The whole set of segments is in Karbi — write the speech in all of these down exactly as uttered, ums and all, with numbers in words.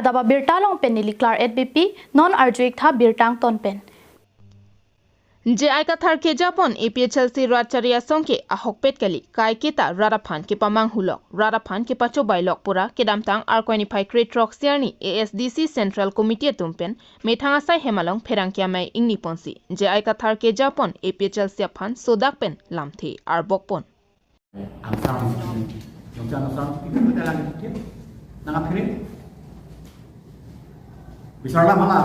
Daba birta along pen neli Klar et B P, non arju-ik tha birta angton pen. J I Kathar kejapon A P H L C rat chari asong ke ahokpet kali, kaike ta rat aphan kepamanghu lok, rat aphan kepachobai lok pura kedamtang Arkoi niphai krethrok sirni A S D C Central Committee atum pen methang asai hem along pherangke amei ingni ponsi J I Kathar kejapon A P H L C aphan sodak pen lamthe arbok pon. Angsam, jongja angsam, itu kita lagi kit, nang akhirnya. Bisa lah malah,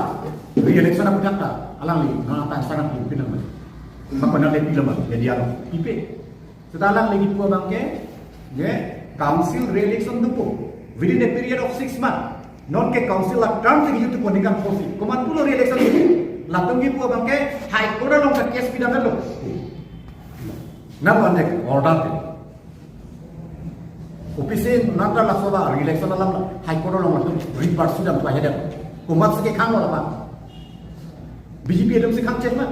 re-election apa kata, alangli, nang angsam pinang. Apa nang lepi lama, jadi alam, ipe. Seta alangli pu abang ke, ye, council re-election dopo, within a period of six months. Non ke council la term si gitu pon ningkan posi. Komat pulo re-election gitu. Latum kipu abang ke High Court along ka case pidamlo. Na pande order ke. Office in nata la soba re-election alam la High Court along latum re-pursue dam pa hedan. Komat si ke khang lo apa? B J P atum si khang chek ma.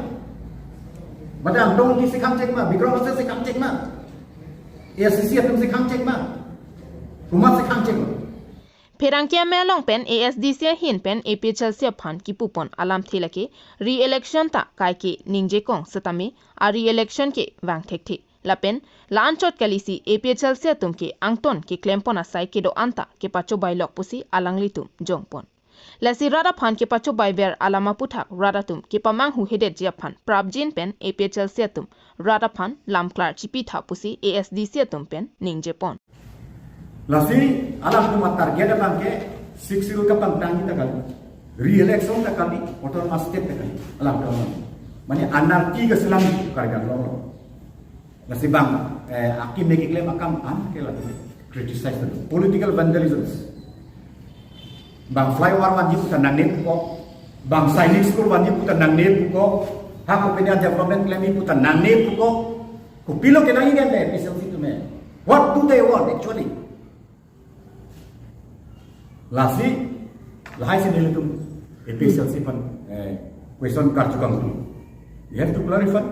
Mate Angtong Engti si khang chek ma, Bikram Mistry si khang chek ma. A S D C atum si khang chek ma. Komat si khang chek ma. Pherangke amei along pen A S D C ahin pen A P H L C aphan kipupon alamthe lake re-election ta kaike ningje kong setame a re-election ke vang thekthe. Lapen la anchot kalisi A P H L C atum ke angton keklempon asai kedo-an ta kepachobai lok pusi alanglitum jongpon. Lasi rat aphan kepachobai ver alam aputhak rat atum kepamanghu hedetji aphan prapjin pen A P H L C atum rat aphan lamklar chipi tha pusi A S D C atum pen ningjepon. Lasi alangtum a-target abang ke Sixth Schedule kapangtang ta kali, re-election ta kali, autonomous state ta kali, alangtum. Mane anarchy keselam Karbi Anglong lo. Lasi bang, eh, akeme keklem akam an ke lagi criticize, political vandalism. Bang flyover vanji pu ta nangne pupo, bang Sainik School vanji pu ta nangne pupo, ha kopine development klemji pu ta nangne pupo. Kopilo kenangji ke A P H L C atum. What do they want actually? Lasi, lahai si nelitum A P H L C aphan, eh, question karju kangtung. You have to clarify.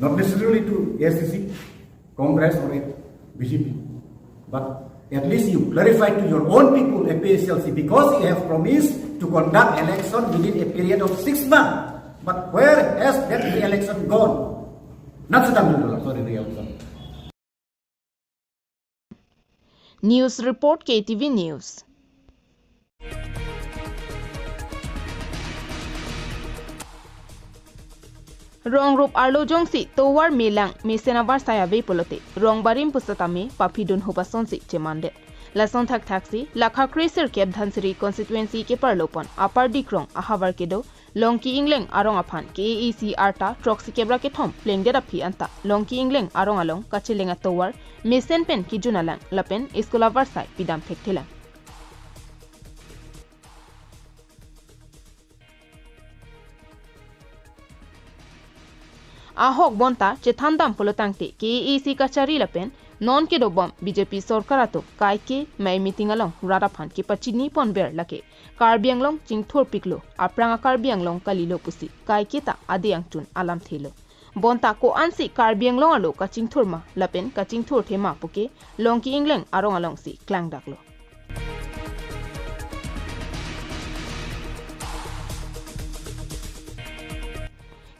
Not necessarily to A S D C, Congress or B J P. But at least you clarify to your own people, A P H L C, because you have promised to conduct election within a period of six months. But where has that election gone? Not sudah dulu, sorry, the election. News report, K T V News. Rong rup arlo jongsi tovar melang mesen avarsai ave pulote rong barim pusitame paphidun hup asonsi chemandet. Lason thakthaksi lakha kresirkep Dhansiri constituency keparlopon Upper Dikrong ahavar kedo Longki Engleng arong aphan K A A C arta throksi kep ra kethom plengdet aphi anta Longki Engleng arong along kacheleng atovar mesen pen kejun alang lapen school avarsai pidam thekthelang. Ahok bonta chethandam pulotangte K A A C kachari lapen non kedobom B J P sorkar atum kaike mei meeting along rat aphan kepachini ponver lake Karbi Anglong chingthurpiklo, aphrang a Karbi Anglong kalilo pusi kaike ta adi angchun alamthelo. Bonta ko-ansi Karbi Anglong arlo kachingthur ma lapen kachingthurthe ma puke Longki Engleng arong alongsi klangdaklo.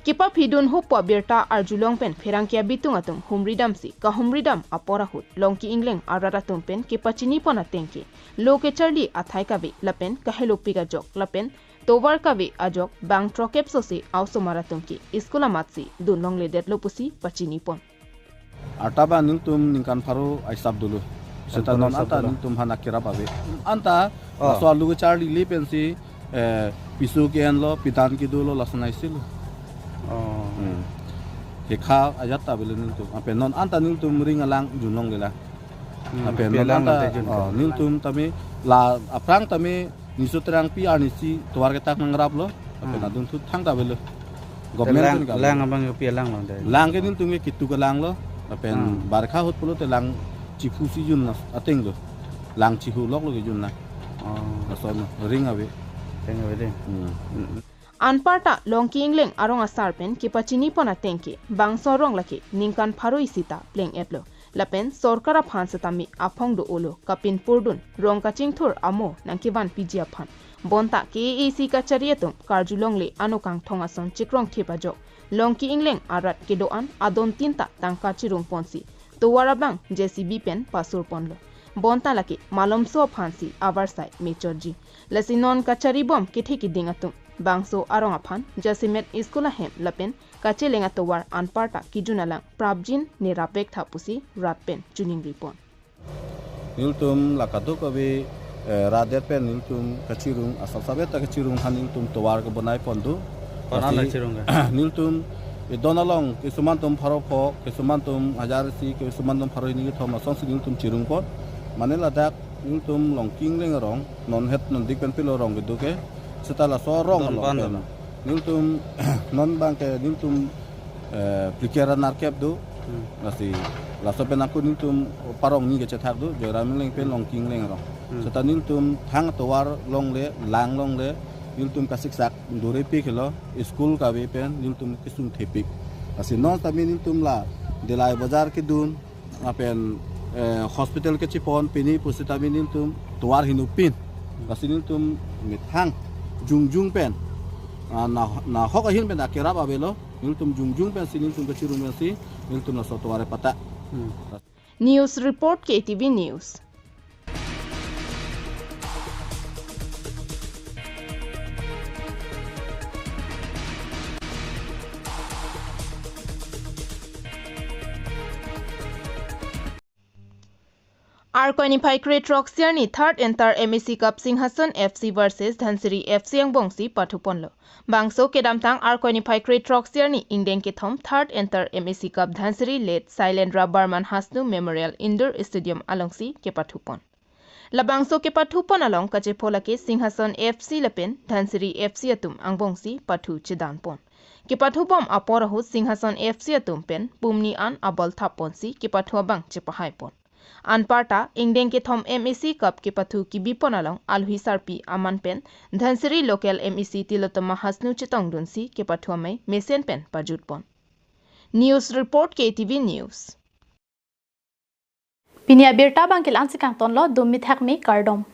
Kepaphidun hup pu abirta arjulong pen pherangke abitung atum humridamsi kahumridam apor ahut Longki Engleng arat atum pen kepachinipon ateng ke lo kecharli athai kave lapen kahelopik ajok lapen tovar kave ajok bang throkep sose a-osomar atum ke school amatsi dunlongledetlo pusi pachinipon. Arta ba nelitum ningkan pharo aisap dolo. Seta ningkan pharo non aisap anta dolo. Nelitum aphan akerap ave. Anta, oh, laso alu kecharlile pensi, eh, piso ke-enlo, pidan kedolo, lason aisilo. Oh. Hmm. Kekha ajat ta avelo nelitum. Lapen non anta nelitum ring alang junlonglelang. Hmm, lapen non anta, ante jun, oh, nelitum tame la aphrang tame niso terangpi arnisi tovar ketak nangraplo, lapen, hmm, adun thu thangta avelo. Government lang, pen kave. Lang abang kopi alanglo, ante? Lang ke nelitum ke kitu ke langlo, lapen, hmm, barkha ahut pulote lang chiphusi jun na atenglo. Lang chihuloklo kejun na. Oh. Lason ring ave. Ring ave dei. Hmm. Hmm. Anparta Longki Engleng arong asar pen kepachinipon ateng ke bangso arong lake ningkan pharo isi ta pleng-etlo. lapen sorkar aphan setame aphong do-olo kapinpurdun rong kachingthur amo nangkevan piji aphan. Bonta K A A C kachari atum karjulongle ano kangthong ason chikrong thip ajok Longki Engleng arat kedo-an adon tinta tangka chirung ponsi tovar abang J C B pen pasur ponlo. Bonta lake malomso aphansi avarsai mechotji. Lasi non kachari bom kethe kiding atum bangso arong aphan jasemet school ahem lapen kacheleng atovar anparta kijun alang prapjin ne rapek tha pusi rat pen chuningri pon. Nelitum la kadokave, eh, rat det pen nelitum kachirung asal sabet ta kachirung aphan nelitum tovar kebonai pon do. Konat la Lasi chirung ke? Nelitum idon along kisuman atum pharo pho, kisuman atum hajar isi, kisuman atum pharo hini kethom asonsi nelitum chirung pon. Mane ladak nelitum Longki Engleng arong non het non dik pen pilo rong kedo ke, seta laso rong Don along pan pen dala. Nelitum non abang ke nelitum, eh, phlikra nerkep do. Hmm. Lasi laso pen ako nelitum parong ni kechethak do, Joyram Engleng pen Longki Engleng arong. Hmm. Seta nelitum thang tovar longle, lang longle, nelitum kasiksak dore pi kelo, school kave pen nelitum kesung thepik. Lasi non tame nelitum la Dillai Bazar kedun, lapen, eh, hospital kechipon pini pusitame nelitum tovar hini pin. Lasi nelitum methang jongjong pen, ah, na, nahok ahin pen akerap avelo, nelitum jongjong pensi nelitum kachirung pensi nelitum laso tovar patta. Hmm. News report, K T V News. Arkoi niphai kre-throk arni third enter M A C Cup Singhason F C versus Dhansiri F C angbongsi pathu ponlo. Bangso kedamtang Arkoi niphai kre-throk arni ingdeng kethom third enter M A C Cup Dhansiri led Sailendra Barman Hasnu Memorial Indoor Stadium alongsi kepathu pon. Labangso kepathu pon along kachepho lake Singhason F C lapen Dhansiri F C atum angbongsi pathu chedan pon. Kepathu bom apor ahut Singhason F C atum pen pumni an abol thap ponsi kepathu abang chepahai pon. Anparta ingdeng kethom M A C Cup kepathu kebi pon along alohi sarpi aman pen Dhansiri local M A C Tilottama Hasnu chetongdunsi kepathu amei mesen pen pajut pon. News report, K T V News. Pini abirta abang ke la-ansi kangtonlo, dum mithak me kardom.